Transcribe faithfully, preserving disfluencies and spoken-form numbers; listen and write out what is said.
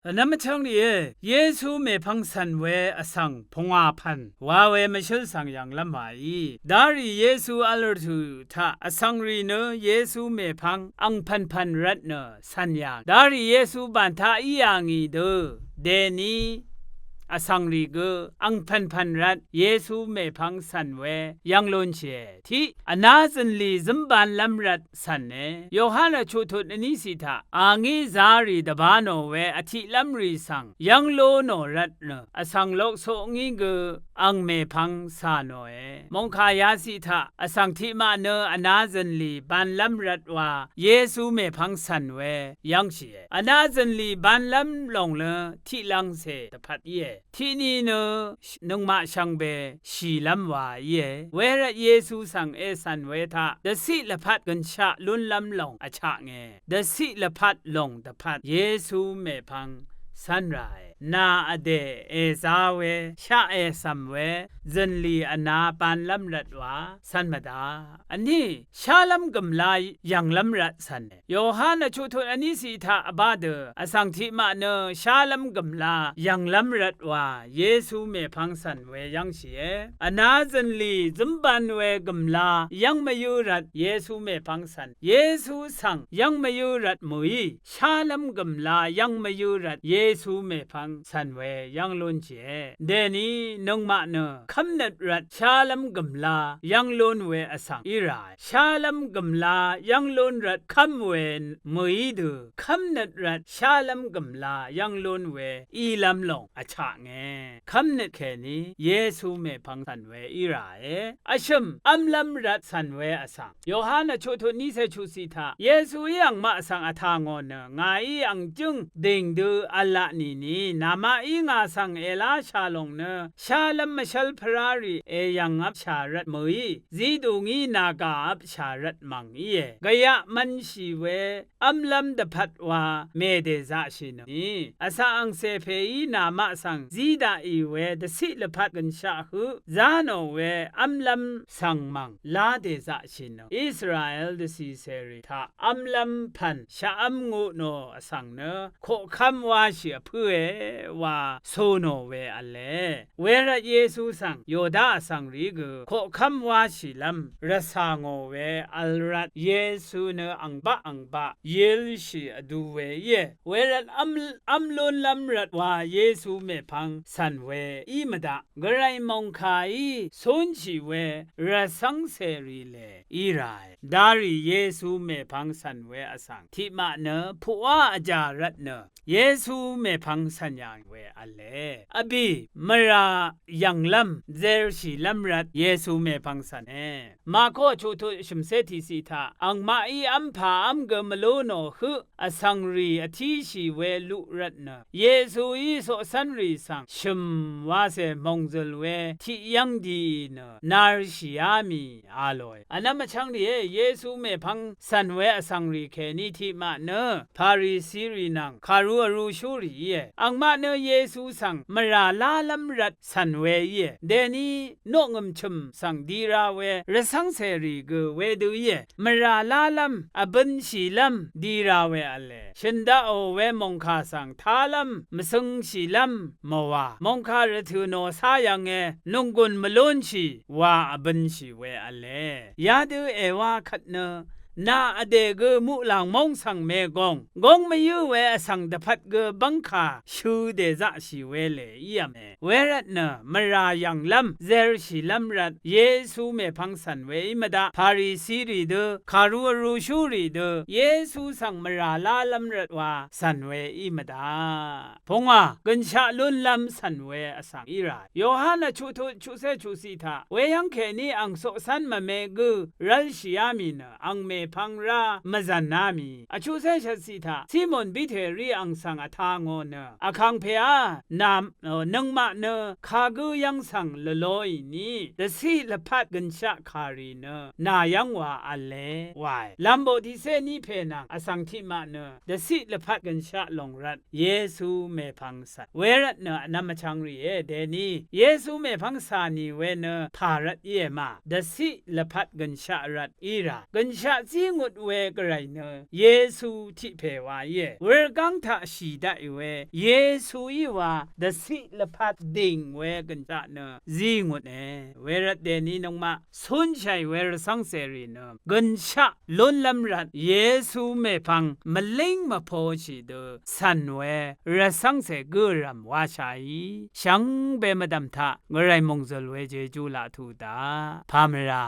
Vnvm vchv́ng rìé, Yesu mèpvng cv̀n we vsvng pungwà pv̀n wa we mvshǿl svng yv̀nglv́m wàí. Darì Yesu v̄l rvtø̀ taq vsvng rì nø Yesu mèpvng ang pv̀npv̀n rvt nø cv̀n yà. Darì Yesu bàn taq í yà ngì dø dèní vsvng rì gø ang pv̀npv̀n rvt Yesu mèpvng cv̀n we yv́ng lúnshìe. Tiq, vná zø̀nlì zǿmbanlv́m rvt cv̀ne. Yohan vchuqtut vní ciq taq, a ngí zarì dvbā nò we vtiqlv́m rì svng yv́ng lú nò rvt nø vsvng loksoq ngí gø ang mèpvng cà nòe. Mòngkà yaciq taq, vsvng tiqmaq nø vná zø̀nlì banlv́m rvt wa Yesu mèpvng cv̀n we yv́ngshìe. Vná zø̀nlì banlv́m lòng nø tiqlv̄ngcè dvpvt íe. Tiqni nø nøngmaq shvngbe shìlv́m wa íe. Wervt Yesu svng ècv̀n we taq dvciq lvpat gø̀nshaq lúnlv́m lòng vchaknge. Dvciq lvpat lòng dvpvt Yesu mèpvng cv́n ràe. Nà vdè èzā we shaq ècv̀m we zø̀nlì vna banlv́m rvt wa cv́n mvdaq. Vní shálv́m gø̀mla yv̀nglv́m rvt cv̀ne. Yohan vchuqtut vní ciq taq vbá dø vsvng tiqmaq nø shálv́m gø̀mla yv̀nglv́m rvt wa Yesu mèpvng cv̀n we yv́ngshìe. Vná zø̀nlì zǿmban we gø̀mla yv́ng mvyǿ rvt Yesu mèpvng cv̀n. Yesu svng yv́ng mvyǿ rvt mø̀í shálv́m gø̀mla yv́ng mvyǿ rvt Yesu mèpvng cv̀n we yv́ng lúnshìe. Dèní nøngmaq nø kv́mnøt rvt shálv́m gø̀mla yv́ng lún we vsvng í ràe. Shálv́m gø̀mla yv́ng lún rvt kv́m we mø̀í dø kv́mnøt rvt shálv́m gø̀mla yv́ng lún we ílv́m lòng vchaknge. Kv́mnøt kèní Yesu mèpvng cv̀n we í ràe. Vshø̀m v́mlv́m rvt cv̀n we vsvng Yohan vchuqtut nícé chuqciq taq, Yesuí angmaq svng vtà ngò nø, ngàí ang jǿng dìng dø v̄la nìni, namaqí ngà svng èláshà lòng nø shálv́m mvshv́l pvrá rì èyv̀ngvpshà rvt mø̀í, zidù ngí nàgàvpshà rvt mv̀ng íe. Gvyaq mv̄nshì we v́mlv́m dvpvt wa mèdèzaqshì nø ni, vsaq angcè pèí namaq svng zí daqì we dvciq lvpat gø̀nshaq høq zá nò we v́mlv́m svng mv̀ng lá dèzaqshì nø, Israel dvcìcèrì taq v́mlv́m pv̀n shaqv́m ngu nò vsvng nø koqkv́m wáshì vpǿe wa cu nò we v̄le. Wervt Yesu svng Yoda vsvngrìí gø koqkv́m wáshìlv́m rvcà ngò we vl rvt Yesu nø angbaq angbaq yilshì vdu we íe. Wervt v́m, v́m lúnlv́m rvt wa Yesu mèpvng cv̀n we í mvdaq. Gvray mòngkàí cúnshì we rvcv́ngcèrì lè í ràe. Darì Yesu mèpvng cv̀n we vsvng tiqmaq nø puqwá vjà rvt nø Yesu mèpvng cv̀n yà we v̄le. Vbì mvrà yv̀nglv́m zershìlv́m rvt Yesu mèpvng cv̀ne. Màko chuqtut shø̀mcé tiqciq taq, angmaqí v́mpà v́m gø mvlú nò høq vsvngrì vtíshì we luq rvt nø, Yesuí coqcv́nrì svng shø̀m wacè mòngzø̀l we tiq yv́ng diì nø narshìá mì a lòe. Vnvm vchv́ng rìé, Yesu mèpvng cv̀n we vsvngrì kèní tiqmaq nø Parisirì nvng kàru vrūshúrì íe. Angmaq nø Yesu svng mvrà lálv́m rvt cv̀n we íe. Dèni noqngø̀m chø̀m svng di ra we rvcv́ngcèrì gø wedø íe. Mvrà lálv́m vbønshìlv́m di ra we v̄le. Shø̀n daqò we mòngkà svng tálv́m mvsøngshìlv́m mvwà. Mòngkà rvtø̀ nò cá yv̀nge nònggùn mvlúnshì wa vbønshì we v̄le. Yadø èwa kvt nø nà vdè gø muqlàng móng svng mègòng góng mvyǿ we vsvng dvpvt gø bv́ngkà shø dèzaqshì we lè ív̄me. Wervt nø mvrà yv̀nglv́m zershìlv́m rvt Yesu mèpvng cv̀n we í mvdaq. Parisirì dø, kàru vrūshúrì dø Yesu svng mvrà lálv́m rvt wa cv̀n we í mvdaq. Pungwà, gø̀nshaq lúnlv́m cv̀n we vsvng í ràe. Yohan vchuqtut chuqcé chuqciq taq, weyv́ng kèní ang coqcv́n mvme gø rv́lshìá mì nø ang mèpvng rá mvzv̀ná mì. Vchuqcé shvtciq taq, Simon Piterí ang svng vtā ngò nø, Vkàngpèá, nà, nøngmaq nø kagǿ yv́ng svng lvlōì ni, dvciq lvpat gø̀nshaq kàrì nø nà yv́ng wa v̄le wae. Lv̄mboq tiqcé ní pè nvng vsvng tiqmaq nø dvciq lvpat gø̀nshaq lòng rvt Yesu mèpvng cv̀n. Wervt nø vnvm vchvng rìé, dèni Yesu mèpvng cà nì we nø pà rvt íe ma. Dvciq lvpat gø̀nshaq rvt í rà. Gø̀nshaq zíngut we gvray nø Yesu tiq pè wa íe. Wurgáng taq shì daqì we Yesu í wa dvciq lvpat dìng we gø̀nshaq nø zíngut e. Wervt dèní nøngmaq cúnshàì we rvcv́ngcèrì nø gø̀nshaq lúnlv́m rvt Yesu mèpvng mvlíng mvposhì dø cv̀n we rvcv́ngcè gǿrv̀m washàí shvngbe mvdv̀m taq gvray mòngzø̀l we jejú laq tuq daq pà mvrà.